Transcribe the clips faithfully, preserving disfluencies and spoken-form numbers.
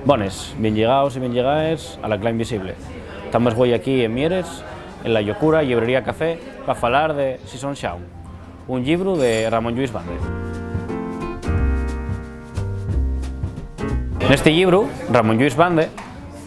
Bones, bien llegaos y bien llegaes a La Cla Invisible. Tamos güei aquí en Mieres, en La Llocura, Llibrería Café, pa falar de Season Sound, un llibru de Ramón Lluís Bande. Nesti llibru, Ramón Lluís Bande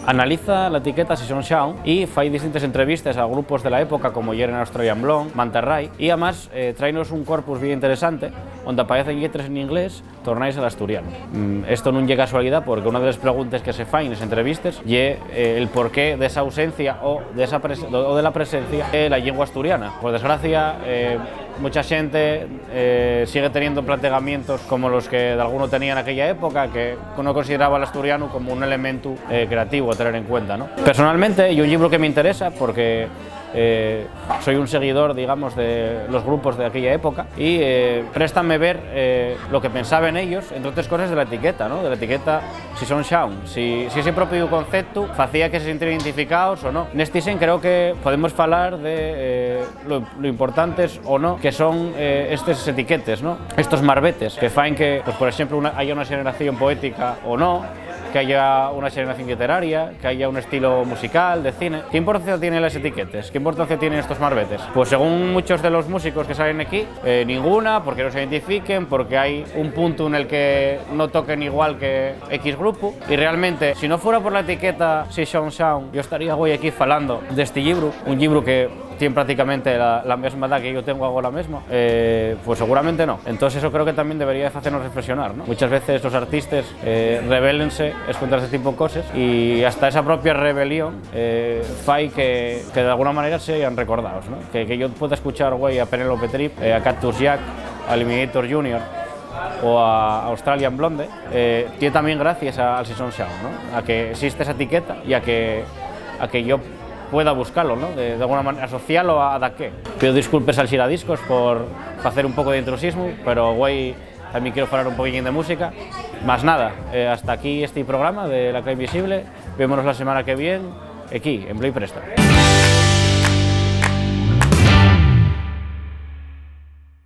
analiza la etiqueta Season Sound y fai distintes entrevistes a grupos de la época, como yeren Australian Blonde, Manta Ray, y amás, eh, tráenos un corpus bien interesante, onde aparecen lletres en inglés tornaes al asturianu. Mm, esto nun ye casualidá, porque una de les preguntes que se fai nes entrevistes ye, eh, el porqué d'esa ausencia o d'esa pres-, o de la presencia de la llingua asturiana. Por desgracia, eh, mucha xente, eh, sigue teniendo plantegamientos como los que dalgunu tenía en aquella época, que uno consideraba l'asturianu como un elementu, eh, creativo a tener en cuenta, ¿no? Personalmente, ye un llibru que m'interesa porque, eh, soi un seguidor, digamos, de los grupos de aquella época y, eh, préstame ver, eh, lo que pensaben ellos, entre otres coses, de la etiqueta, ¿no? De la etiqueta Season Sound. Si, si ese propiu conceptu facía que se sintieran identificaos o no. Nesti sen creo que podemos falar de, eh, lo, lo importantes o no que son, eh, estes etiquetes, ¿no? Estos marbetes que faen que, pues, por exemplu, una, haya una xeneración poética o no, que haya una xeneración lliteraria, que haya un estilo musical, de cine. ¿Qué importancia tienen las etiquetes? ¿Qué importancia tienen estos marbetes? Pues según muchos de los músicos que salen aquí, eh, ninguna, porque no se identifiquen, porque hay un punto en el que no toquen igual que X grupo. Y realmente, si no fuera por la etiqueta Season Sound, yo estaría güei aquí falando de este libro, un libro que tiene prácticamente la, la mesma edad que yo tengo ahora mismo, eh, pues seguramente no. Entonces eso creo que también debería de hacernos reflexionar, ¿no? Muchas veces los artistas, eh, rebélense escontra este tipo de cosas y hasta esa propia rebelión, eh, fai que, que de alguna manera sean recordados, ¿no? Que, que yo pueda escuchar, güey, a Penelope Trip, eh, a Cactus Jack, a Eliminator Junior o a Australian Blonde, eh, tiene también gracias a, al Season Sound, ¿no? A que existe esa etiqueta y a que, a que yo pueda buscarlo, ¿no? De, de alguna manera asociarlo a, a daqué. Pido disculpes al Xiradiscos por hacer un poco de intrusismo, pero güey, también quiero hablar un poquillín de música. Más nada, eh, hasta aquí este programa de La Cla Invisible. Vémonos la semana que viene, aquí, en Play Presta.